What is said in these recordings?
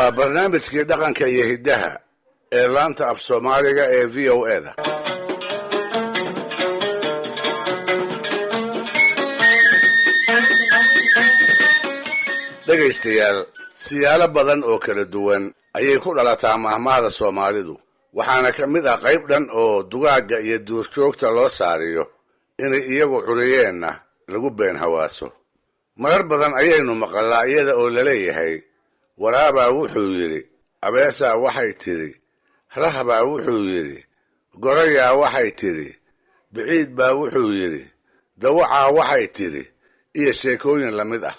Waa barnaamijkii dhaqanka iyo hiddaha ee laanta af Soomaaliga ee VOA-da. Dhegaystayaal, siyaalo badan oo kala duwan ayay ku dhalataa mahmaahda Soomaalidu, waxaana ka mid ah qayb dhan oo dugaagga iyo duurjoogta loo saariyo inay iyagu curiyeenna lagu been hawaaso. Marar badan ayaynu maqalnaa iyada oo laleeyahay waraabaa wuxuu yidhi, abeesaa waxay tidhi, rahbaa wuxuu yidhi, gorayaa waxay tidhi, biciid baa wuxuu yidhi, dawacaa waxay tidhi, iyo sheekooyin la mid ah.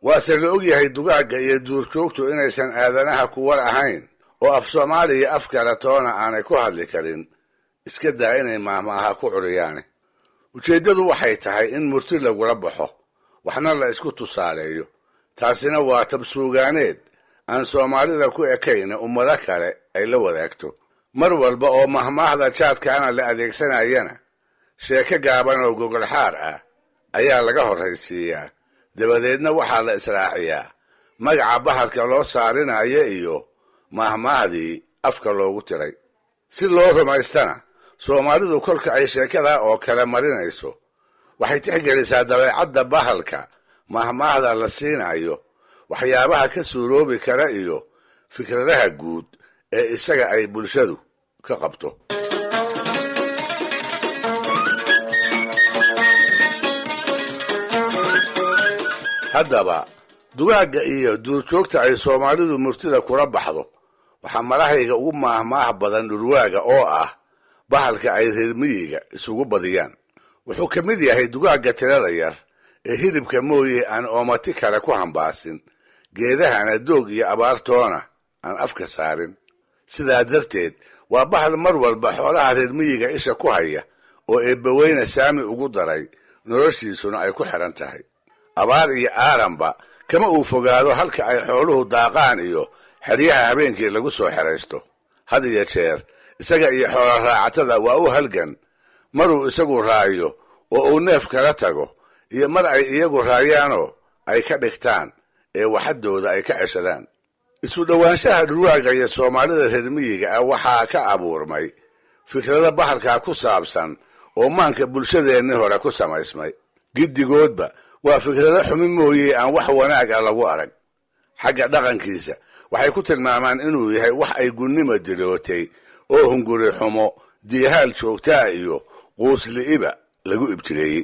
Waase la og yahay dugaagga iyo duurjoogtu inaysan aadanaha ku war ahayn oo af Soomaaliya af kale toona aanay ku hadli karin, iska daa inay maahmaaha ku curiyaane. Ujeeddadu waxay tahay in murti lagula baxo, waxna la isku tusaaleeyo. Taasina waa tabsuugaaneed aan Soomaalida ku ekayna ummado kale ay la wadaagto. Mar walba oo mahmaahda jaadkaana la adeegsanayana sheeko gaaban oo gogolxaar ah ayaa laga horraysiiyaa, dabadeedna waxaa la israaciyaa magaca bahalka loo saarinayo iyo mahmaahdii afka loogu tiray. Si loo rumaystana, Soomaalidu kolka ay sheekadaa oo kale marinayso waxay tixgelisaa dabeecadda bahalka mahmaahda la siinayo, waxyaabaha ka suuroobi kara iyo fikradaha guud ee isaga ay bulshadu ka qabto. Haddaba dugaagga iyo duurjoogta ay Soomaalidu murtida kula baxdo waxaa marahayga ugu maahmaah badan dhurwaaga oo ah bahalka ay reer miyiga isugu badiyaan. Wuxuu ka mid yahay dugaagga tirada yar ee hilibka mooye aan oomati kale ku hambaasin, geedahana doog iyo abaartoona aan afka saarin. Sidaa darteed waa bahal mar walba xoolaha reer miyiga isha ku haya oo eebbaweyne saami ugu daray, noloshiisuna ay ku xidhan tahay. Abaar iyo aaranba kama uu fogaado halka ay xooluhu daaqaan iyo xeryaha habeenkii lagu soo xeraysto. Had iyo jeer isaga iyo xoola raacatada waa u halgan, maruu isagu raayo oo uu neef kala tago iyo mar ay iyagu raayaanoo ay ka dhigtaan ee waxadooda ay ka ceshadaan. Isu dhowaanshaha dhurwaaga iyo Soomaalida reer miyiga ah waxaa ka abuurmay fikrado bahalkaa ku saabsan oo maanka bulshadeennii hore ku samaysmay. Giddigoodba waa fikrado xumi mooye aan wax wanaag ah lagu arag. Xagga dhaqankiisa waxay ku tilmaamaan inuu yahay wax ay gunnimo dilootay oo hunguri xumo, diihaal joogtaa iyo quusli'iba lagu ibtileeyey.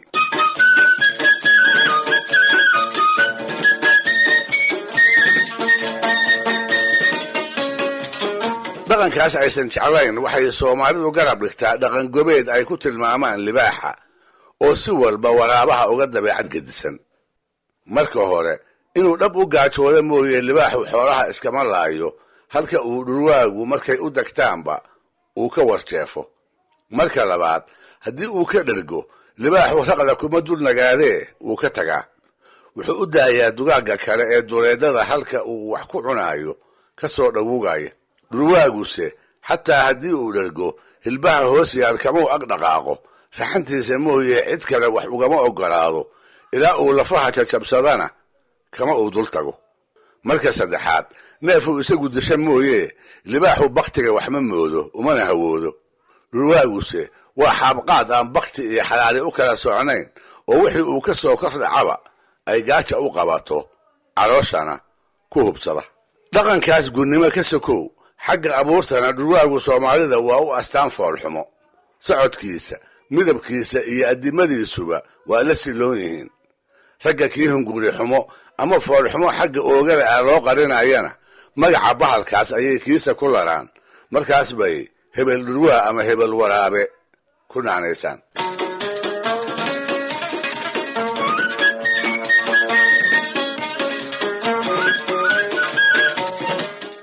Dhaqankaas aysan jeclayn waxay Soomaalidu garab dhigtaa dhaqan gobeed ay ku tilmaamaan libaaxa oo si walba waraabaha uga dabeecad gedisan. Marka hore inuu dhab u gaajoodo mooye libaaxu xoolaha iskama laayo, halka uu dhurwaagu markay u degtaanba uu ka warjeefo. Marka labaad, haddii uu ka dhergo, libaaxu raqda kuma dul nagaadee wuu ka tagaa. Wuxuu u daayaa dugaagga kale ee duleedada halka uu wax ku cunaayo ka soo dhawugaya. Dhurwaaguse xataa haddii uu dhergo, hilbaha hoos yaal kamuu ag dhaqaaqo, raxantiisa mooye cid kale wax ugama ogolaado, ilaa uu lafaha jajabsadana kama uu dul tago. Marka saddexaad, neefuu isagu disha mooye libaaxu bakhtiga waxma moodo umana hawoodo. Dhurwaaguse waa xaabqaad aan bakhti iyo xalaali u kala socnayn oo wixii uu ka soo kor dhacaba ay gaaja u qabato, calooshana ku hubsada. Dhaqankaas gunnimo ka sokow, xagga abuurtana dhurwaagu Soomaalida waa u astaan foolxumo. Socodkiisa, midabkiisa iyo addimadiisuba waa la siloon yihiin. Ragga kii hunguri xumo ama foolxumo xagga oogada ah loo qarinayana magaca bahalkaas ayay kiisa ku laraan, markaas bay hebel dhurwaa ama hebel waraabe ku naanaysaan.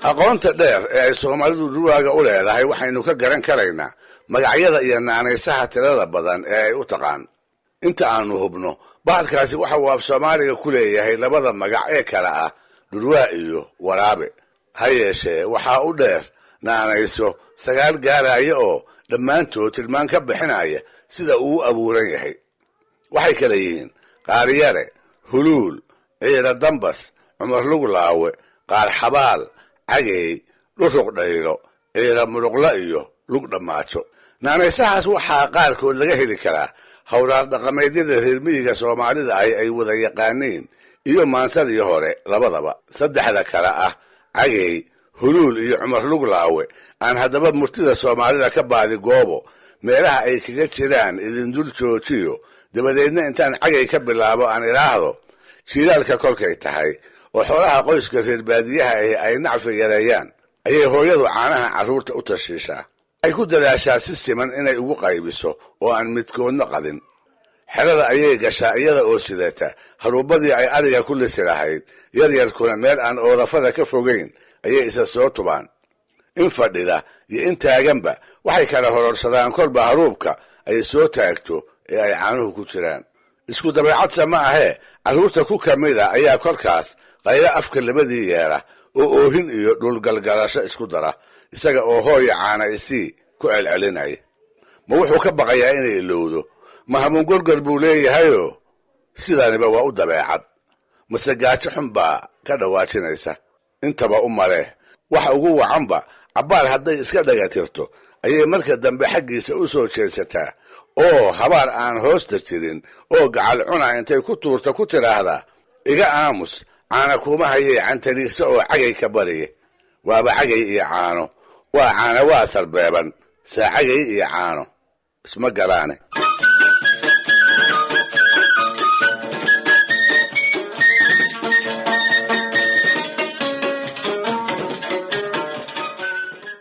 Aqoonta dheer ee ay Soomaalidu dhurwaaga u leedahay waxaynu ka garan karaynaa magacyada iyo naanaysaha tirada badan ee ay u taqaan. Inta aanu hubno, bahalkaasi waxa uu af Soomaaliga ku leeyahay labada magac ee kale ah dhurwaa iyo waraabe. Ha yeeshee waxaa u dheer naanayso 9 gaaraya oo dhammaantood tilmaan ka bixinaya sida uu u abuuran yahay. Waxay kala yihiin Qaariyare, Huluul, Ciira Dambas, Cumar Luglaawe, Qaar Xabaal, Cagey, Dhuruq Dhaylo, Ciira Muruqla iyo Lug Dhammaajo. Naanaysahaas waxaa qaarkood laga heli karaa howraar dhaqameedyada reermiyiga Soomaalida ahi ay wada yaqaaniin iyo maansadii hore labadaba. Saddexda kale ah Cagey, Huluul iyo Cumar Luglaawe aan haddaba murtida Soomaalida ka baadi goobo meelaha ay kaga jiraan idin dul joojiyo. Dabadeedna intaan Cagay ka bilaabo aan idhaahdo, jiilaalka kolkay tahay oo xoolaha qoyska reer baadiyaha ahi ay nacfi yareeyaan ayay hooyadu caanaha carruurta u tashiishaa. Ay ku dadaashaa si siman inay ugu qaybiso oo aan midkoodna qadin. Xerada ayay gashaa iyada oo sidata haruubadii ay ariga ku lisi lahayd. Yaryarkuna meel aan oodafada ka fogayn ayay isa soo tubaan. In fadhida iyo in taaganba waxay kala hororsadaan kolba haruubka ay soo taagto ee ay caanuhu ku jiraan. Isku dabeecadsa ma ahee, carruurta ku ka mida ayaa kolkaas qaylo afka labadii yeera oo oohin iyo dhulgalgalasho isku dara, isaga oo hooya caana isii ku celcelinaya. Ma wuxuu ka baqayaa inay ilowdo? Ma hamuun gorgor buu leeyahayoo sidaaniba waa u dabeecad? Mase gaajo xun baa ka dhawaajinaysa? Intaba u malee. Waxa ugu wacanba, cabbaar hadday iska dhagatirto ayay marka dambe xaggiisa u soo jeedsataa oo habaar aan hoosta jirin oo gacal cuna intay ku tuurta ku tidhaahdaa, iga aamus, caana kuma hayay, cantariigsa oo Cagay ka bariye. Waaba Cagay iyo caano, waa caana waa sarbeeban, saa Cagay iyo caano isma galaane.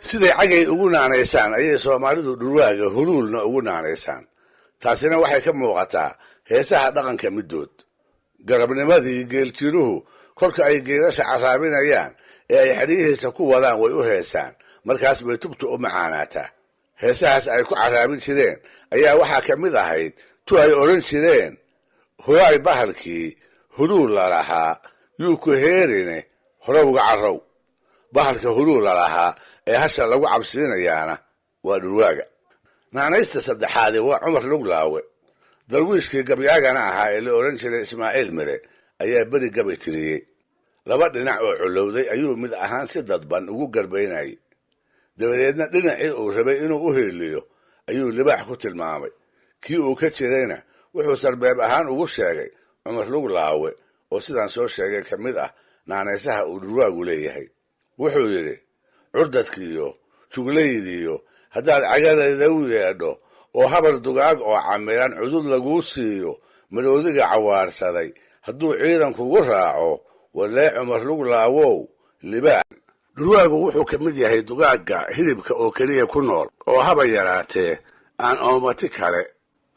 Siday Cagay ugu naanaysaan ayay Soomaalidu dhurwaaga Huluulna ugu naanaysaan. Taasina waxay ka muuqataa heesaha dhaqanka middood. Garabnimadii geeljiruhu kolka ay geelasha carraabinayaan ee ay xeryihiisa ku wadaan way u heesaan, markaas bay tubta u macaanaataa. Heesahaas ay ku carraabin jireen ayaa waxaa ka mid ahayd tu ay odhan jireen, huraay bahalkii Huluul lalahaa yuu ku heerine horowga carrow. Bahalka Huluul lalahaa ee hasha lagu cabsiinayaana waa dhurwaaga. Naanaysta saddexaadi waa Cumar Luglaawe. Darwiishkii gabyaagana ahaa ee la odhan jiray Ismaaciil Mire ayaa beri gabay tiriyey. Laba dhinac oo colowday ayuu mid ahaan si dadban ugu garbaynayay. Dabadeedna dhinacii uu rabay inuu u heeliyo ayuu libaax ku tilmaamay, kii uu ka jirayna wuxuu sarbeeb ahaan ugu sheegay Cumar Luglaawe, oo sidaan soo sheegay ka mid ah naanaysaha uu dhurwaagu leeyahay. Wuxuu yidhi, curdadkiiyo juglaydiiyo haddaad cagalayda u yeedho oo habar dugaag oo camiran cudud laguu siiyo, maroodiga cawaarsaday hadduu ciidan kugu raaco, walee Cumar Luglaawow libaax. Dhurwaagu wuxuu ka mid yahay dugaagga hilibka oo keliya ku nool oo haba yaraatee aan oomati kale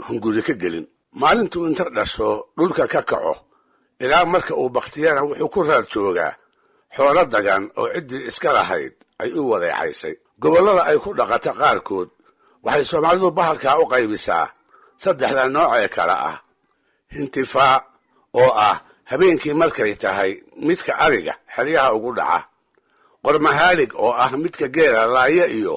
hunguri ka gelin. Maalintuu inta dhasho dhulka ka kaco ilaa marka uu bakhtiyana wuxuu ku raar joogaa xoolo dagan oo ciddii iska lahayd ay u wadeecaysay. Gobollada ay ku dhaqata qaarkood waxay Soomaalidu bahalkaa u qaybisaa saddexda nooc ee kale ah: hintifaa oo ah habeenkii markay tahay midka ariga xeryaha ugu dhaca, qormahaalig oo ah midka geela laaya, iyo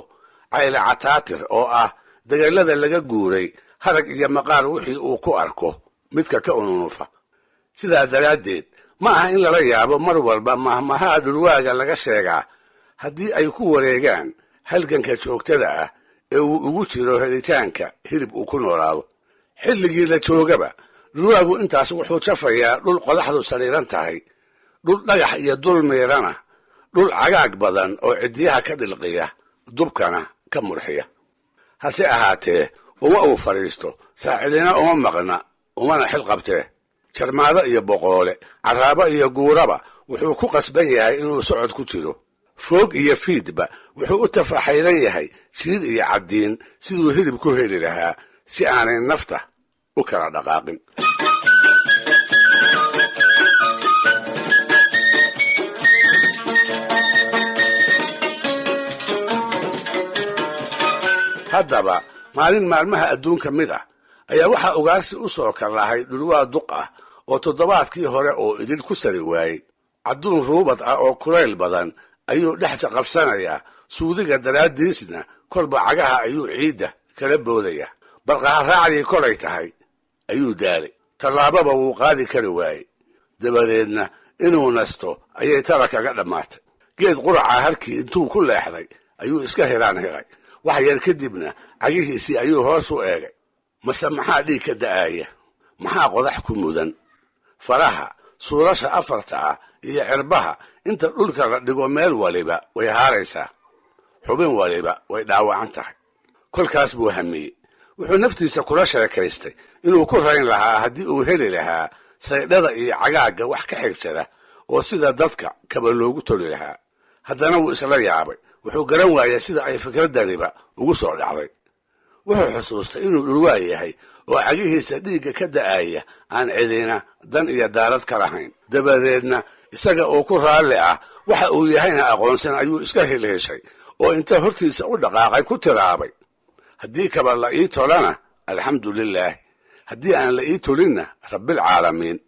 cayle cataatir oo ah dagallada laga guuray harag iyo maqaar wixii uu ku arko midka ka ununufa. Sidaa daraaddeed ma aha in lala yaabo mar walba mahmahaha dhurwaaga laga sheegaa haddii ay ku wareegaan halganka joogtada ah ee uu ugu jiro helitaanka hilib uu ku noolaado. Xilligii la joogaba dhurwaagu intaas wuxuu jafayaa dhul qodaxdu sariiran tahay, dhul dhagax iyo dul miirana, dhul cagaag badan oo ciddiyaha ka dhilqiya, dubkana ka murxiya. Hase ahaatee uma uu fadhiisto, saacidina uma maqna, umana xil qabtee. Jarmaado iyo boqoole, carraabo iyo guuraba wuxuu ku qasban yahay inuu socod ku jiro. Foog iyo fiidba wuxuu u tafaxaydan yahay jiir iyo caddiin siduu hilib ku heli lahaa si aanay nafta u kala dhaqaaqin. Haddaba maalin maalmaha adduunka mid ah ayaa waxaa ugaarsi u soo kallahay dhurwaa duq ah oo toddobaadkii hore oo idin ku sari waayey. Cadduun ruubad ah oo kulayl badan ayuu dhex jaqabsanayaa, suudiga daraaddiisna kolba cagaha ayuu ciidda kala boodayaa. Barqaharaacdii kolay tahay ayuu daalay, tallaababa wuu qaadi kari waayey. Dabadeedna inuu nasto ayay tala kaga dhammaatay. Geed quraca halkii intuu ku leexday ayuu iska hiraan hiray. Wax yar kadibna cagihiisii ayuu hoos u eegay. Mase maxaa dhiig ka da'aya? Maxaa qodax ku mudan? Faraha, suulasha afarta ah iyo cirbaha inta dhulka la dhigo meel waliba way haaraysaa, xubin waliba way dhaawacan tahay. Kolkaas buu hamiyey. Wuxuu naftiisa kula sheekaystay inuu ku rayn lahaa haddii uu heli lahaa saydhada iyo cagaagga wax ka xigsada oo sida dadka kaba loogu toli lahaa. Haddana wuu isla yaabay. Wuxuu garan waayay sida ay fikraddaniba ugu soo dhacday. Wuxuu xusuustay inuu dhurwaa yahay oo cagihiisa dhiigga ka da'aya aan cidina dan iyo daarad ka lahayn. Dabadeedna isaga oo ku raalli ah waxa uu yahayna aqoonsan ayuu iska hilheshay oo inta hortiisa u dhaqaaqay ku tiraabay, haddii kaba la ii tolana alxamdu lilaah, haddii aan la ii tolinna rabbilcaalamiin.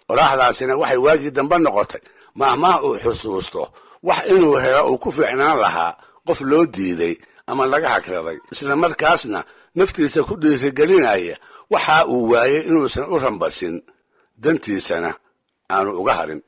Qoraaxdaasina waxay waagii dambe noqotay maahmaah uu xusuusto wax inuu helo uu ku fiicnaan lahaa qof loo diiday ama laga hagraday, isla markaasna naftiisa ku dhiirigelinaya waxa uu waayey inuusan u rambasin, dantiisana aanu uga harin.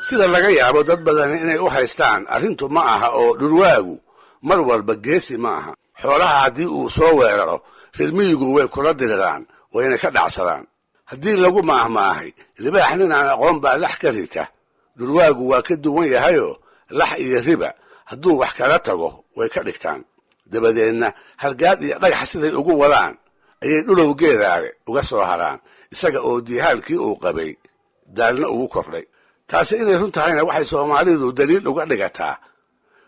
Sida laga yaabo dad badani inay u haystaan, arrintu ma aha oo dhurwaagu mar walba geesi ma aha. Xoolaha haddii uu soo weeraro, reermiyigu way kula diriraan, wayna ka dhacsadaan. Haddii lagu maahmaahay libaax nin aan aqoon baa lax ka rita, dhurwaagu waa ka duwan yahayoo lax iyo riba hadduu wax kala tago way ka dhigtaan. Dabadeedna hargaad iyo dhagax siday ugu wadaan ayay dhulow geedaale uga soo haraan, isaga oo diihaalkii uu qabay daalna ugu kordhay. Taasi inay run tahayna waxay Soomaalidu daliil uga dhigataa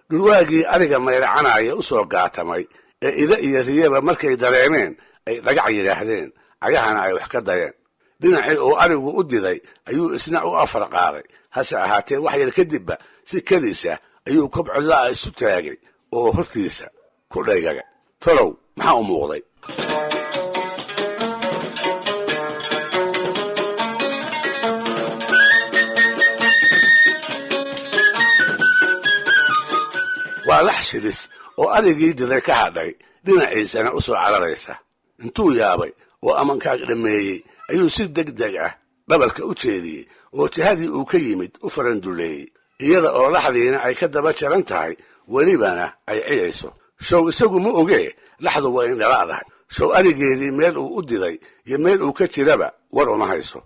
dhurwaagii ariga mayracanaya u soo gaatamay ee ida iyo riyaba markay dareemeen ay dhagac yidhaahdeen, cagahana ay wax ka dayeen. Dhinacii uu arigu u diday ayuu isna u afar qaaday. Hase ahaatee wax yar kadibba si kedisa ayuu kobcodlaa isu taagay oo hortiisa ku dhaygagay. Tolow maxaa u muuqday? Waa lax shilis oo arigii diday ka hadhay, dhinaciisana u soo cararaysa. Intuu yaabay oo amankaag dhammeeyey ayuu si deg deg ah dhabarka u jeediyey oo jihadii uu ka yimid u faranduleeyey, iyada oo laxdiina ay ka daba jaran tahay, welibana ay ciyayso. Show isagu ma ogee laxdu waa indhalaadahay. Show arigeedii meel uu u diday iyo meel uu ka jiraba war uma hayso.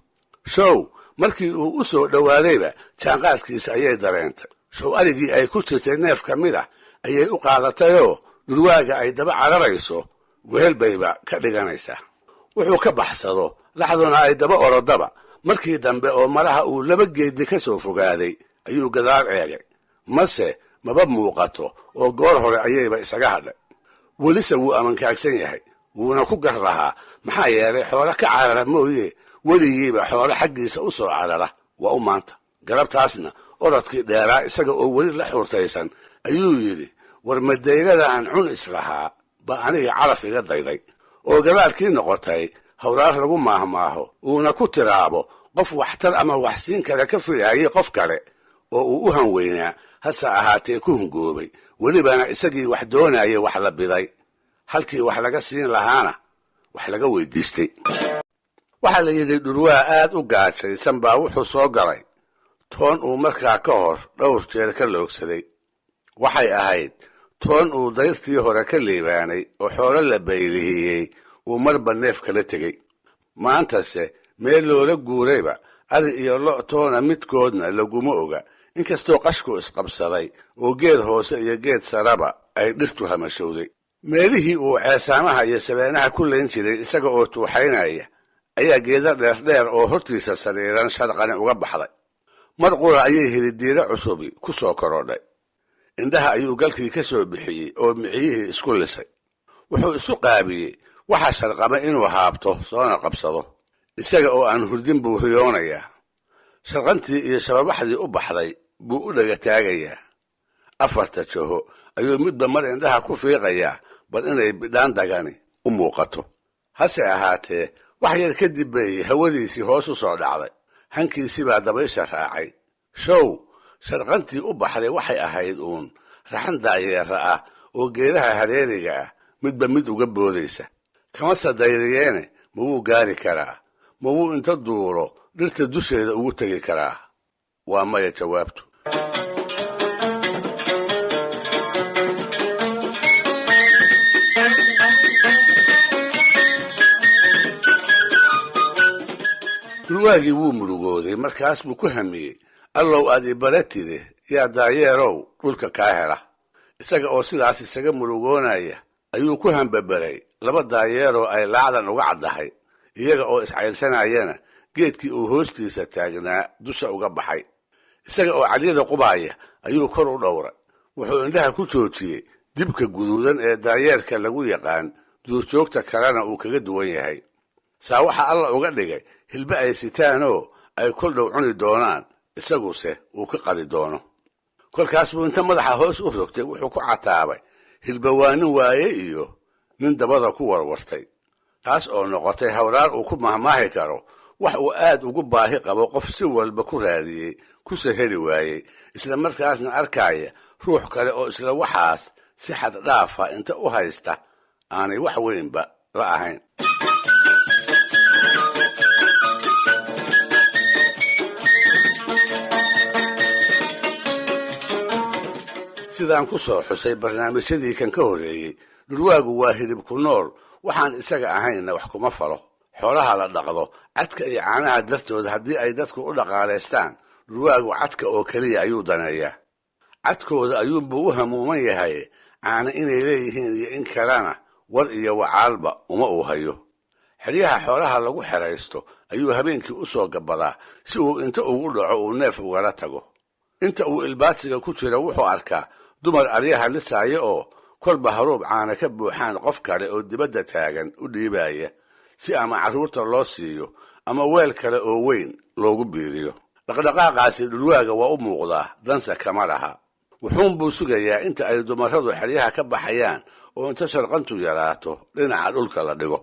Show markii uu u soo dhowaadayba jaanqaadkiisa ayay dareentay. Show arigii ay ku jirtay neef ka mid ah ayay u qaadatayoo dhurwaaga ay daba cararayso wehel bayba ka dhiganaysaa. Wuxuu ka baxsado laxduna ay daba orodaba. Markii dambe oo malaha uu laba geeddi ka soo fogaaday ayuu gadaal eegay, mase maba muuqato oo goor hore ayayba isaga hadhay. Welise wuu amankaagsan yahay, wuuna ku gar lahaa, maxaa yeelay xoolo ka carara mooye weligiiba xoolo xaggiisa u soo carara waa u maanta. Galabtaasna orodkii dheeraa isaga oo weli la xurtaysan ayuu yidhi, war madaylada aan cun islahaa ba aniga calaf iga dayday, oo gabaalkii noqotay hawraar lagu maahmaaho uuna ku tiraabo qof waxtar ama waxsiin kale ka filaayay qof kale oo uu u hanweynaa, hase ahaatee ku hungoobay, welibana isagii wax doonayay wax la biday, halkii wax laga siin lahaana wax laga weydiistay. Waxaa la yidhi dhurwaa aad u gaajaysan baa wuxuu soo galay toon uu markaa ka hor dhowr jeer ka loogsaday. Waxay ahayd toon uu dayrtii hore ka liibaanay oo xoolo la baylihiyey uu marba neef kala tegey. Maantase meel loola guurayba ari iyo lo' toona midkoodna laguma oga, inkastoo qashku isqabsaday oo geed hoose iyo geed saraba ay dhirtu hamashowday. Meelihii uu ceesaamaha iyo sabeenaha ku layn jiray isaga oo tuuxaynaya ayaa geeda dheerdheer oo hortiisa sariiran sharqani uga baxday. Mar qura ayay hilidiiro cusubi ku soo korodhay. Indhaha ayuu galkii ka soo bixiyey oo miciyihii isku lisay. Wuxuu isu qaabiyey waxa sharqamay inuu haabto soona qabsado. Isaga oo aan hurdin buu riyoonayaa. Sharqantii iyo shababaxdii u baxday buu u dhaga taagayaa. Afarta jaho ayuu midba mar indhaha ku fiiqayaa bal inay bidhaan dagani u muuqato. Hase ahaatee wax yar kadib bay hawadiisii hoos u soo dhacday. Hankiisii baa dabaysha raacay. Show sharqantii u baxday waxay ahayd uun raxan daayeera ah oo geedaha hareeriga ah midba mid uga boodaysa. Kama sadayriyeene ma wuu gaari karaa? Ma wuu inta duulo dhirta dusheeda ugu tegi karaa? Waa maya jawaabtu. Dhurwaagii wuu murugooday, markaas buu ku hamiyey: allow aad ibaratide, yaa daayeerow dhulka kaa hela. Isaga oo sidaas isaga murugoonaya ayuu ku hambabaray laba daayeeroo ay laacdan uga caddahay, iyaga oo iscayrsanayana geedkii uu hoostiisa taagnaa dusha uga baxay. Isaga oo cadyada qubaaya ayuu kor u dhowray. Wuxuu indhaha ku joojiyey dibka guduudan ee daayeerka lagu yaqaan, duurjoogta kalena uu kaga duwan yahay. Saa waxaa Alla uga dhigay hilbe ay sitaanoo ay kol dhow cuni doonaan, isaguse uu ka qadi doono. Kolkaas buu inta madaxa hoos u rogtay wuxuu ku cataabay: hilbawaanin waaye iyo nin dabada ku warwartay. Taas oo noqotay hawraar uu ku mahmaahi karo wax uu aad ugu baahi qabo qof si walba ku raadiyey kuse heli waayey, isla markaasna arkaaya ruux kale oo isla waxaas si xad dhaafa inta u haysta aanay wax weynba la ahayn. Sidaan ku soo xusay barnaamijyadii kan ka horreeyey, dhurwaagu waa hilib ku nool, waxaan isaga ahaynna wax kuma falo. Xoolaha la dhaqdo cadka iyo caanaha dartood haddii ay dadku u dhaqaalaystaan, dhurwaagu cadka oo keliya ayuu daneeyaa. Cadkooda ayuunbuu u hamuuman yahay, caana inay leeyihiin iyo in kalena war iyo wacaalba uma uu hayo. Xeryaha xoolaha lagu xeraysto ayuu habeenkii u soo gabadaa si uu inta ugu dhaco uu neef ugala tago. Inta uu ilbaadsiga ku jiro wuxuu arkaa dumar aryaha lisaaya oo kolba haruub caana ka buuxaan qof kale oo dibadda taagan u dhiibaya, si ama carruurta loo siiyo ama weel kale oo weyn loogu biiriyo. Dhaqdhaqaaqaasi dhurwaaga waa u muuqdaa, dansa kama laha. Wuxuunbuu sugayaa inta ay dumarradu xeryaha ka baxayaan oo inta sharqantu yaraato dhinaca dhulka la dhigo.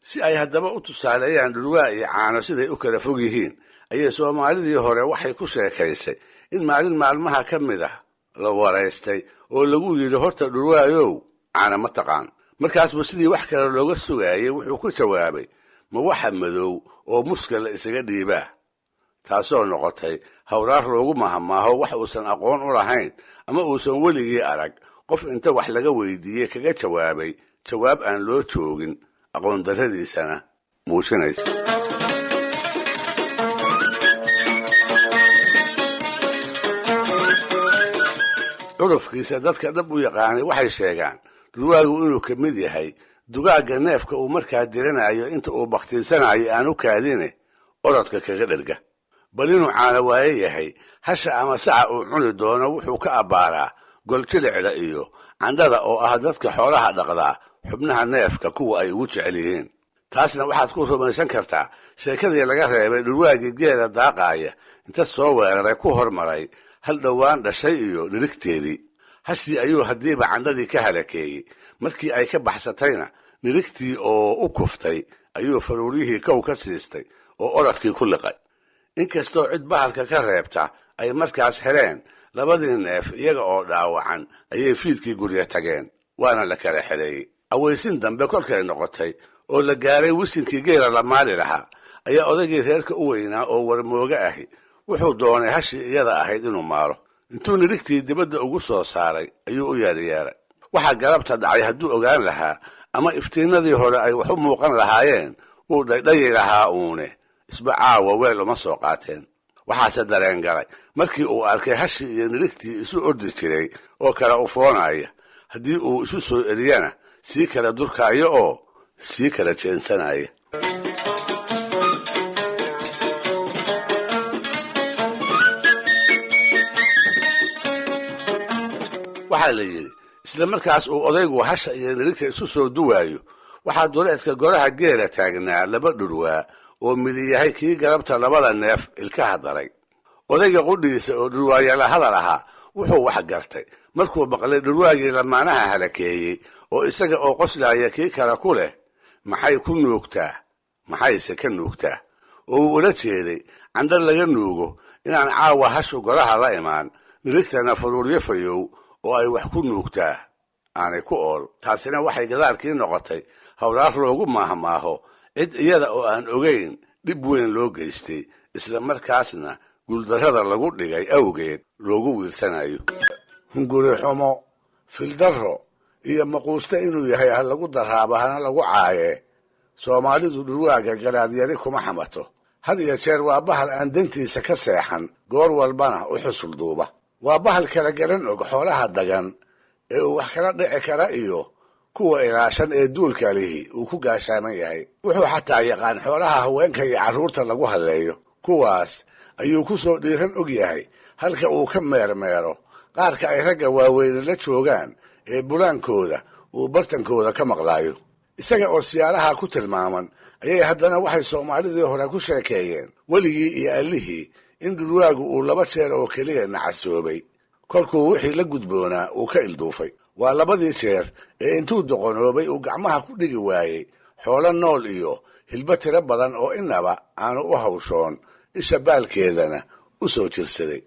Si ay haddaba u tusaaleeyaan dhurwaa iyo caano siday u kala fog yihiin, ayay Soomaalidii hore waxay ku sheekaysay in maalin maalmaha ka mid ah la waraystay oo lagu yidhi: horta dhurwaayow, caana ma taqaan? Markaasbuu sidii wax kale looga sugaayey wuxuu ku jawaabay: ma waxa madow oo muska la isaga dhiibaa? Taasoo noqotay hawraar loogu mahamaaho wax uusan aqoon u lahayn ama uusan weligii arag qof inta wax laga weydiiyey kaga jawaabay jawaab aan loo joogin, aqoon darradiisana muujinaysa. Curufkiisa dadka dhab u yaqaanay waxay sheegaan dhurwaagu inuu ka mid yahay dugaagga neefka uu markaa diranayo inta uu bakhtiinsanayo aan u kaadine orodka kaga dherga. Bal inuu caana waaye yahay, hasha ama saca uu cuni doono wuxuu ka abbaaraa goljilicda iyo candhada, oo ah dadka xoolaha dhaqdaa xubnaha neefka kuwa ay ugu jecel yihiin. Taasna waxaad ku rumaysan kartaa sheekadii laga reebay dhurwaagii geela daaqaaya inta soo weeraray ku hormaray hal dhowaan dhashay iyo nirigteedii. Hashii ayuu haddiiba candhadii ka halakeeyey. Markii ay ka baxsatayna nirigtii oo u kuftay ayuu faruuryihii kow ka siistay oo orodkii ku liqay. Inkastoo cid bahalka ka reebta ay markaas heleen, labadii neef iyaga oo dhaawacan ayay fiidkii gurya tageen, waana la kala xeleeyey. Awaysin dambe kolkay noqotay oo la gaaray wisinkii geela la maali lahaa, ayaa odaygii reerka u weynaa oo warmooge ahi wuxuu doonay hashii iyada ahayd inuu maalo. Intuu nirigtii dibadda ugu soo saaray ayuu u yeeryeeray. Waxaa galabta dhacay hadduu ogaan lahaa ama iftiinadii hore ay wax u muuqan lahaayeen, wuu dhaydhayi lahaa uune, isba caawa weel uma soo qaateen. Waxaase dareen galay markii uu arkay hashii iyo nirigtii isu ordi jiray oo kala ufoonaya, haddii uu isu soo eriyana sii kala durkaaya oo sii kala jeensanaya. Waxaa la yidhi isla markaas uu odaygu hasha iyo nirigta isu soo duwaayo, waxaa duleedka goraha geela taagnaa laba dhurwaa oo midi yahay kii galabta labada neef ilkaha daray. Odayga qudhiisa oo dhurwaayala hadal ahaa wuxuu wax gartay markuu maqlay dhurwaagii lamaanaha halakeeyey oo isaga oo qoslaaya kii kale ku leh: maxay ku nuugtaa, maxayse ka nuugtaa? Oo uu ula jeeday candho laga nuugo inaan caawa hashu goraha la imaan, nirigtana faruuryo fayow oo ay wax ku nuugtaa Aanay ku ool. Taasina waxay gadaalkii noqotay hawraar loogu maahmaaho cid iyada oo aan ogeyn dhib weyn loo geystay, isla markaasna guuldarrada lagu dhigay awgeed loogu wiirsanayo. Hunguri xumo, fildarro iyo maquuste inuu yahay ha lagu daraabo hana lagu caaye, Soomaalidu dhurwaaga garaadyari kuma xamato. Had iyo jeer waa bahal aan dantiisa ka seexan, goor walbana u xusul duuba. Waa bahal kala garan og xoolaha dagan ee uu wax kala dhici kara iyo kuwa ilaashan ee duulka lihi uu ku gaashaaman yahay. Wuxuu xataa yaqaan xoolaha haweenka iyo carruurta lagu halleeyo. Kuwaas ayuu ku soo dhiiran og yahay halka uu ka meermeero qaarka ay ragga waaweyne la joogaan ee bulaankooda uu bartankooda ka maqlaayo. Isaga oo siyaalaha ku tilmaaman ayay haddana waxay Soomaalidii hore ku sheekeeyeen weligii iyo allihii in dhurwaagu uu 2 jeer oo keliya nacasoobay kolkuu wixii la gudboonaa uu ka ilduufay. Waa labadii jeer ee intuu doqonoobay uu gacmaha ku dhigi waayey xoolo nool iyo hilbo tiro badan oo inaba aanu u hawshoon, isha baalkeedana u soo jirsaday.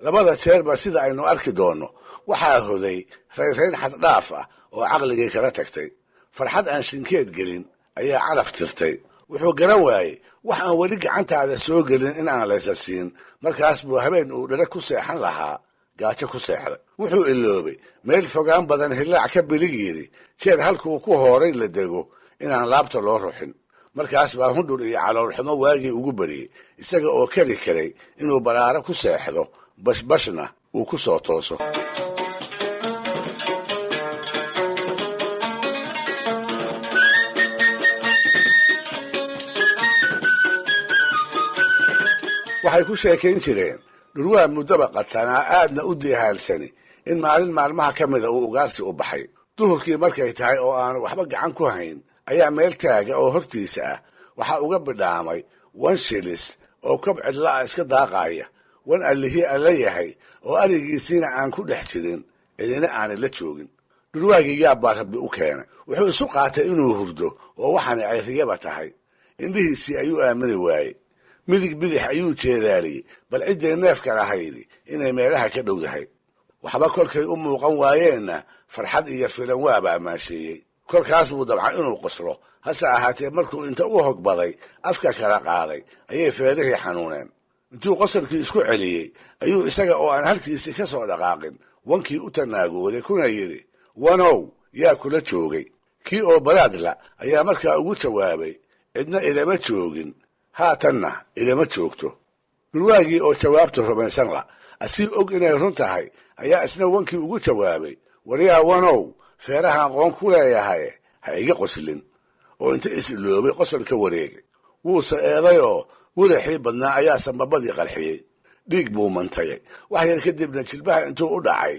Labada jeerba sida aynu arki doonno waxaa hoday rayrayn xaddhaaf ah oo caqligii kala tagtay. Farxad aan shinkeed gelin ayaa calaf tirtay. Wuxuu garan waayey wax aan weli gacantaada soo gelin in aan laysa siin. Markaas buu habeen uu dhare ku seexan lahaa gaajo ku seexday. Wuxuu iloobay meel fogaan badan hillaac ka bilig yidhi jeer halkuu ku hooray la dego inaan laabta loo ruxin. Markaas baa hundhur iyo caloolxumo waagii ugu bariyey, isaga oo kari karay inuu baraaro ku seexdo, bashbashna uu ku soo tooso. Waxay ku sheekayn jireen dhurwaa muddaba qadsanaa aadna u diihaalsani in maalin maalmaha ka mida uu ugaarsi u baxay. Duhurkii markay tahay oo aanu waxba gacan ku hayn ayaa meel taaga oo hortiisa ah waxaa uga bidhaamay wan shilis oo kob cidla'a iska daaqaaya, wan allihii alla yahay oo arigiisiina aan ku dhex jirin, cidina aanay la joogin. Dhurwaagii yaab baa Rabbi u keenay. Wuxuu isu qaatay inuu hurdo oo waxaanay cayriyaba tahay. Indhihiisii ayuu aamini waayey. Midig bidix ayuu jeedaaliyey bal ciddii neefka lahaydi inay meelaha ka dhowdahay. Waxba kolkay u muuqan waayeenna farxad iyo filan waaba ammaasheeyey. Kolkaas buu dabcan inuu qoslo, hase ahaatee markuu inta u hogbaday afka kala qaaday ayay feerihii xanuuneen. Intuu qosolkii isku celiyey ayuu isaga oo aan halkiisii ka soo dhaqaaqin wankii u tanaagooday kuna yidhi, wanow yaa kula joogay? Kii oo baraadla ayaa markaa ugu jawaabay, cidna ilama joogin, haatanna ilama joogto. Dhurwaagii oo jawaabta rumaysan la asii og inay run tahay ayaa isna wankii ugu jawaabay, waryaa wanow feerahan qoon ku leeyahay ha iga qoslin, oo inta is iloobay qosol ka wareegay. Wuuse eedayoo wiraxii badnaa ayaa sambabadii qarxiyey. Dhiig buu mantagay. Wax yar kadibna jilbaha intuu u dhacay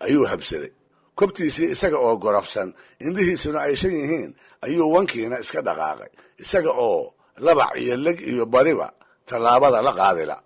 ayuu habsaday. Kobtiisii isaga oo gorofsan, indhihiisuna ay shan yihiin, ayuu wankiina iska dhaqaaqay, isaga oo labac iyo leg iyo bariba tallaabada la qaadila.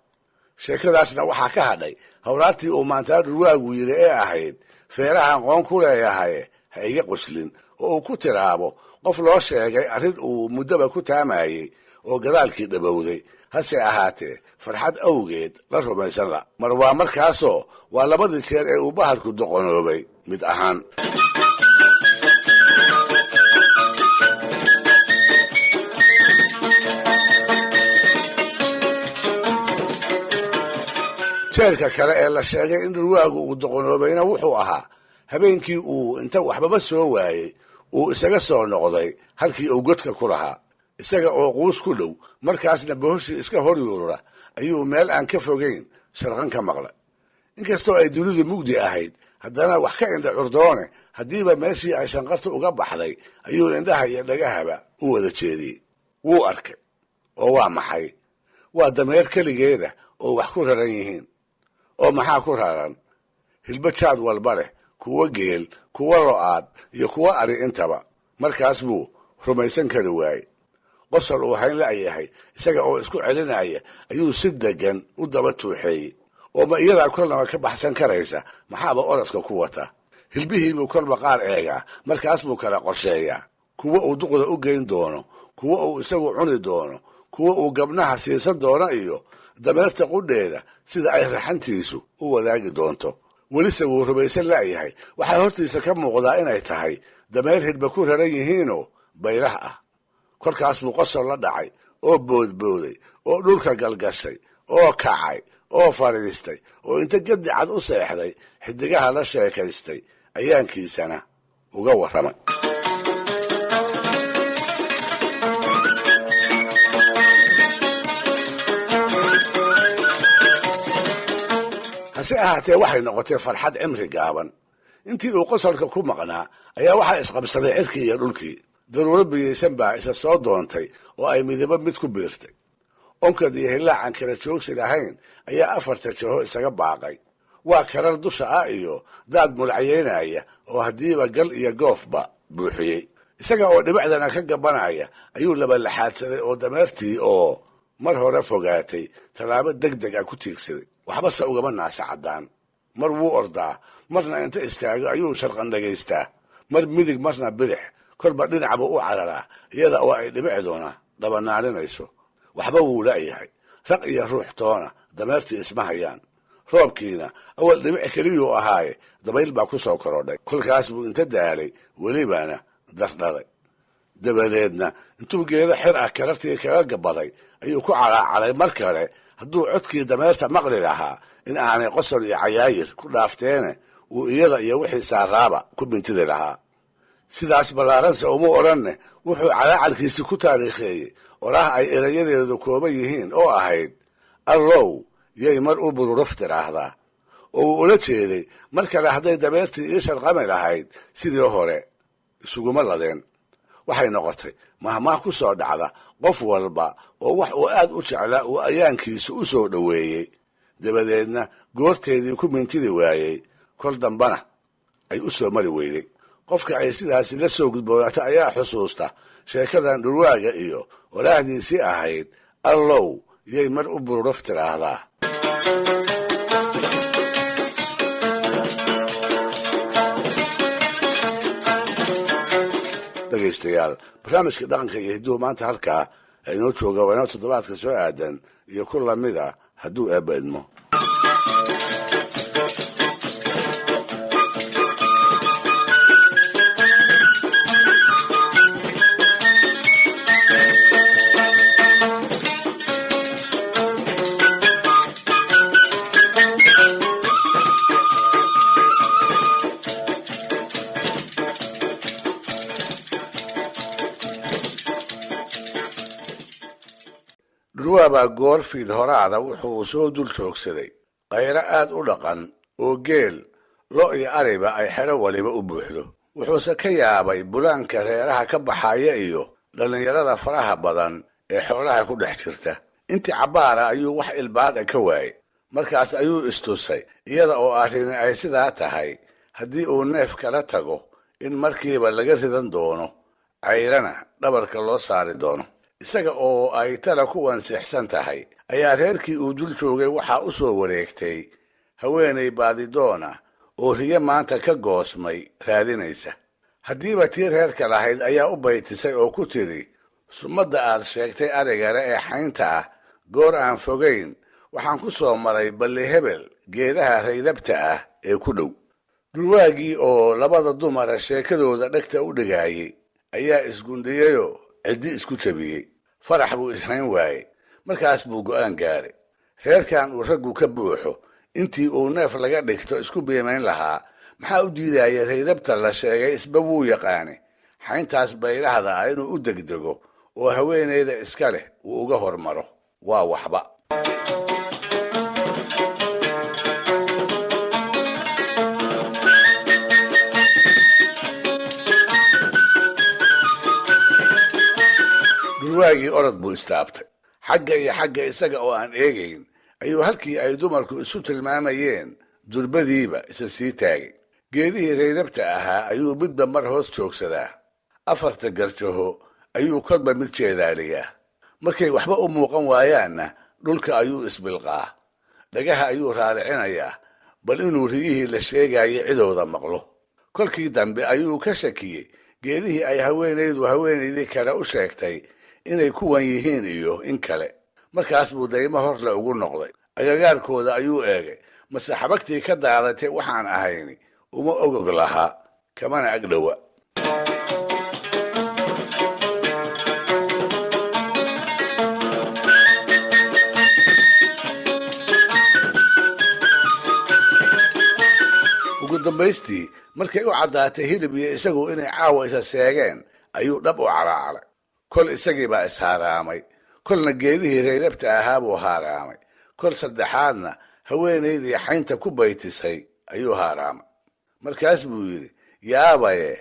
Sheekadaasna waxaa ka hadhay hawraartii uu maantaa dhurwaagu yidhi ee ahayd feerahan qoon ku leeyahay ha iga qoslin, oo uu ku tiraabo qof loo sheegay arrin uu muddaba ku taamayey oo gadaalkii dhabowday, hase ahaatee farxad awgeed la rumaysan la. Mar waa markaasoo waa labadii jeer ee uu bahalku doqonoobay mid ahaan. Jeerka kale ee la sheegay in dhurwaagu uu doqonoobayna wuxuu ahaa habeenkii uu inta waxbaba soo waayey uu isaga soo noqday halkii uu godka ku lahaa, isaga oo quus ku dhow. Markaasna bohoshii iska hor yuurura ayuu meel aan ka fogayn sharqan ka maqlay. Inkastoo ay dunidu mugdi ahayd, haddana wax ka indha curdoone haddiiba meeshii ay shanqarta uga baxday ayuu indhaha iyo dhagahaba u wada jeediyey. Wuu arkay oo waa maxay? Waa dameer keligeeda oo wax ku raran yihiin. Oo maxaa ku raran? Hilbo jaad walba leh, kuwa geel, kuwa lo'aad iyo kuwa ari intaba. Markaas buu rumaysan kari waayey. Qosol uu hayn la'yahay isaga oo isku celinaya ayuu si degan u daba tuuxeeyey. Oo ma iyadaa kolnaba ka baxsan karaysa? Maxaaba orodka ku wata? Hilbihiibuu kolba qaar eegaa, markaas buu kala qorsheeyaa kuwa uu duqda u geyn doono, kuwa uu isagu cuni doono, kuwa uu gabnaha siisan doono iyo dameerta qudheeda sida ay raxantiisu u wadaagi doonto. Welise wuu rumaysan la'yahay. Waxaa hortiisa ka muuqdaa inay tahay dameer hidba ku raran yihiinoo baylah ah. Kolkaas buu qosol la dhacay oo boodbooday oo dhulka galgashay oo kacay oo fadhiistay oo inta gedi cad u seexday xidigaha la sheekaystay, ayaankiisana uga warramay. Hase ahaatee waxay noqotay farxad cimri gaaban. Intii uu qosolka ku maqnaa ayaa waxaa isqabsaday cirkii iyo dhulkii. Daruuro biyaysan baa isa soo doontay oo ay midibo mid ku biirtay. Onkad iyo hillaacan kala joogsi lahayn ayaa afarta jaho isaga baaqay. Waa karar dusha ah iyo daad mulacyeynaya oo haddiiba gal iyo goofba buuxiyey. Isaga oo dhibicdana ka gabanaya ayuu labalaxaadsaday oo dameertii oo mar hore fogaatay tallaabo deg deg ah ku tiigsaday. Waxbase ugama naasa caddaan. Mar wuu ordaa, marna inta istaago ayuu sharqan dhagaystaa, mar midig marna bidix, kolba dhinacbuu u cararaa iyada oo ay dhibicduna dhabanaaninayso. Waxba wuu la'yahay. Raq iyo ruux toona dameertii isma hayaan. Roobkiina awal dhibic keliyuu ahaaye dabayl baa ku soo korodhay. Kolkaas buu inta daalay welibana dardhaday. Dabadeedna intuu geedo xer ah karartii kaga gabaday ayuu ku calaacaday mar kale hadduu codkii dameerta maqli lahaa in aanay qosol iyo cayaayir ku dhaafteene uu iyada iyo wixii saaraaba ku bintidi lahaa. Sidaas ballaaranse uma odhanne, wuxuu calaacalkiisi ku taariikheeyey oraah ay erayadeedu kooban yihiin oo ahayd allow yay mar u bururuf tiraahdaa, oo uu ula jeeday mar kale hadday dameertii ii sharqami lahayd sidii hore isuguma ladeen. Waxay noqotay mahmaah ku soo dhacda qof walba oo wax uu aad u jeclaa uu ayaankiisu u soo dhoweeyey, dabadeedna goorteedii ku mintidi waayey, kol dambana ay u soo mari weyday. Qofka ay sidaasi la soo gudboonata ayaa xusuusta sheekadan dhurwaaga iyo oraahdiisii ahayd allow yay mar u bururuf tiraahdaa. Dhegaystayaal, barnaamijka dhaqanka iyo hidduhu maanta halkaa inoo jooga. Waa inoo toddobaadka soo aadan iyo ku lamid a hadduu eebba idmo. Dhurwaabaa goor fiid horaada wuxuu soo dul joogsaday qayro aad u dhaqan oo geel, lo iyo ariba ay xero waliba u buuxdo. Wuxuuse ka yaabay bulaanka reeraha ka baxaya iyo dhallinyarada faraha badan ee xoolaha ku dhex jirta. Intii cabbaara ayuu wax ilbaada ka waayey. Markaas ayuu istusay iyada oo arrini ay sidaa tahay haddii uu neef kala tago in markiiba laga ridan doono, cayrana dhabarka loo saari doono. Isaga oo ay tala ku wanseexsan tahay ayaa reerkii uu dul joogay waxaa u soo wareegtay haweenay baadidoona oo riyo maanta ka goosmay raadinaysa. Haddiiba tii reerka lahayd ayaa u baytisay oo ku tidhi, sumadda aad sheegtay arigale ee xaynta ah goor aan fogayn waxaan ku soo maray balli hebel geedaha raydabta ah ee ku dhow. Dhurwaagii oo labada dumara sheekadooda dhegta u dhigaayey ayaa isgundhiyeyoo ciddi isku jabiyey. Farax buu ishayn waayey. Markaas buu go'aan gaaray. Reerkan uu raggu ka buuxo intii uu neef laga dhigto isku biimayn lahaa, maxaa u diidaya raydabta la sheegay isba wuu yaqaane xayntaas baylahda ah inuu u degdego oo haweenayda iska leh uu uga hormaro. Waa waxba. Dhurwaagii orod buu istaabtay. Xagga iyo xagga isaga oo aan eegayn ayuu halkii ay dumarku isu tilmaamayeen durbadiiba isa sii taagay. Geedihii raydabta ahaa ayuu midba mar hoos joogsadaa. Afarta garjaho ayuu kolba mid jeedaaliyaa. Markay waxba u muuqan waayaanna dhulka ayuu isbilqaa. Dhagaha ayuu raaricinayaa bal inuu riyihii la sheegayay cidooda maqlo. Kolkii dambe ayuu ka shakiyey geedihii ay haweenaydu haweenaydii kale u sheegtay inay kuwan yihiin iyo in kale. Markaas buu daymo horle ugu noqday. Agagaarkooda ayuu eegay. Mase xabagtii ka daadatay waxaan ahayni uma ogog laha, kamana agdhowa. Ugu dambaystii markay u caddaatay Hilib iyo isagu inay caawa isa seegeen, ayuu dhab u calaacalay. Kol isagii baa ishaaraamay, kolna geedihii rayrabta ahaa buu haaraamay, kol saddexaadna haweenaydii xaynta ku baytisay ayuu haaraamay. Markaas buu yidhi: "Yaabaye,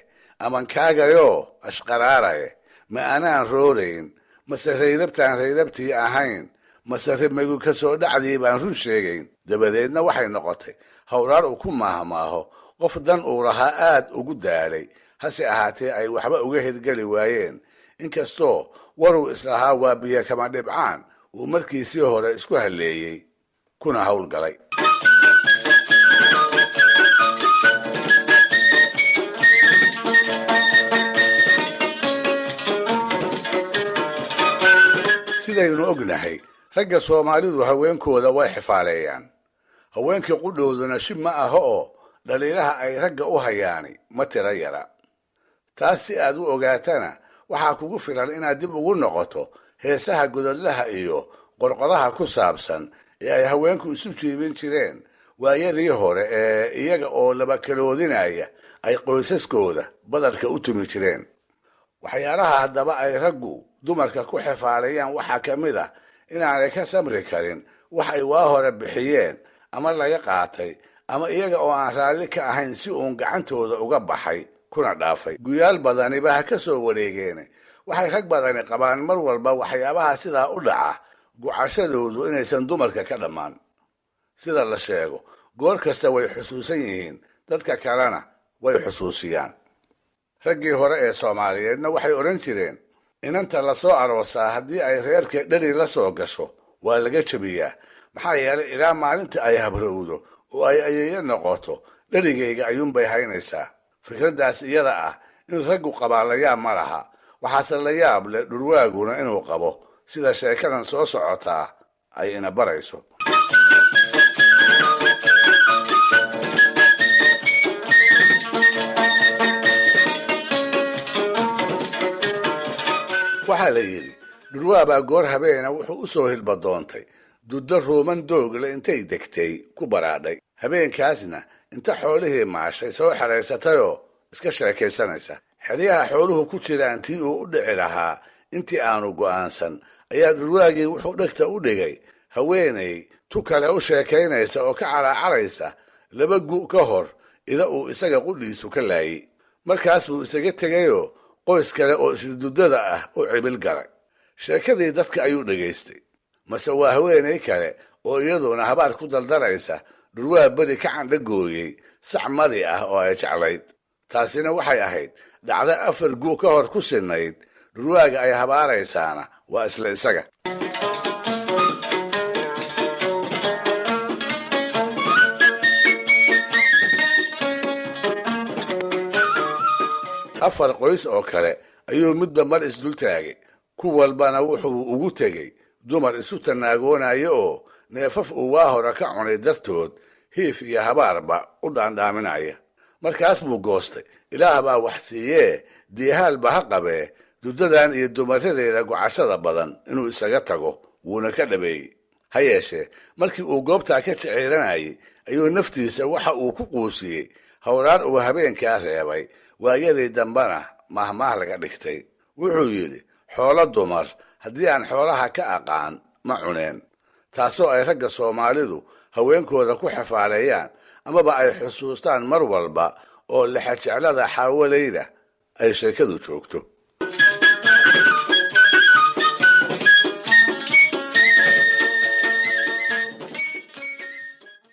amankaagayoo ashqaraaraye, ma anaan roorayn? Mase raydabtaan raydabtii ahayn? Mase rimegu ka soo dhacdii baan run sheegayn?" Dabadeedna waxay noqotay hawraar uu ku maahmaaho qof dan uu lahaa aad ugu daalay, hase ahaatee ay waxba uga hirgeli waayeen, inkastoo waruu islahaa waa biyo kama dhibcaan uu markiisii hore isku halleeyey kuna howlgalay. Sidaynu ognahay, ragga Soomaalidu haweenkooda way xifaaleeyaan. Haweenkii qudhooduna shib ma aha oo dhaliilaha ay ragga u hayaani ma tiro yara. Taas si aad u ogaatana waxaa kugu filan inaad dib ugu noqoto heesaha gododlaha iyo qorqodaha ku saabsan ee ay haweenku isu jiibin jireen waayadii hore ee iyaga oo labakaloodinaya ay qoysaskooda badarka u tumi jireen. Waxyaalaha haddaba ay raggu dumarka ku xifaaleeyaan waxaa ka mid ah inaanay ka samri karin wax ay waa hore bixiyeen ama laga qaatay ama iyaga oo aan raalli ka ahayn si uun gacantooda uga baxay kuna dhaafay. Guyaal badaniba ha ka soo wareegeene, waxay rag badani qabaan mar walba waxyaabaha sidaa u dhaca gucashadoodu inaysan dumarka ka dhammaan. Sida la sheego, goor kasta way xusuusan yihiin, dadka kalena way xusuusiyaan. Raggii hore ee Soomaaliyeedna waxay odhan jireen: inanta lasoo aroosaa haddii ay reerka dheri la soo gasho waa laga jebiyaa, maxaa yeelay ilaa maalinta ay habrowdo oo ay ayeeyo noqoto dherigayga ayuunbay haynaysaa. Fikraddaas iyada ah in raggu qabaa la yaab ma laha, waxaase la yaab leh dhurwaaguna inuu qabo, sida sheekadan soo socotaa ay ina barayso. Waxaa la yidhi dhurwaabaa goor habeena wuxuu u soo hilbadoontay duddo ruuman doogle intay degtay ku baraadhay, habeenkaasna inta xoolihii maashay soo xeraysatayoo iska sheekaysanaysa. Xeryaha xooluhu ku jiraan tii uu u dhici lahaa intii aanu go'aansan ayaa dhurwaagii wuxuu dhegta u dhigay haweenay tu kale u sheekaynaysa oo ka calaacalaysa 2 gu ka hor ida uu isaga qudhiisu ka laayey. Markaas buu isaga tegayoo qoys kale oo isla ah u cibil galay. Sheekadii dadka ayuu dhegaystay. Mase waa haweenay kale oo iyaduna habaar ku daldalaysa dhurwaa beri ka candhagooyey sac madi ah oo ay jeclayd. Taasina waxay ahayd dhacdo 4 gu ka hor ku sinayd. Dhurwaaga ay habaaraysaana waa isla isaga. Afar qoys oo kale ayuu midba mar isdul taagay, ku walbana wuxuu ugu tegey dumar isu tanaagoonaya oo neefaf uu waa hore ka cunay dartood hiif iyo habaarba u dhaandhaaminaya. Markaas buu goostay, Ilaah baa wax siiyee, diihaalba ha qabee, duddadan iyo dumaradeeda gocashada badan inuu isaga tago, wuuna ka dhabeeyey. Ha yeeshee markii uu goobtaa ka jeceeranayay ayuu naftiisa waxa uu ku quusiyey hawraar uu habeenkaa reebay, waayadii dambena mahmaah laga dhigtay. Wuxuu yidhi: "Xoolo dumar haddii aan xoolaha ka aqaan ma cuneen." Taasoo ay ragga Soomaalidu haweenkooda ku xafaaleeyaan amaba ay xusuustaan mar walba oo lexejeclada xaawalayda ay sheekadu joogto.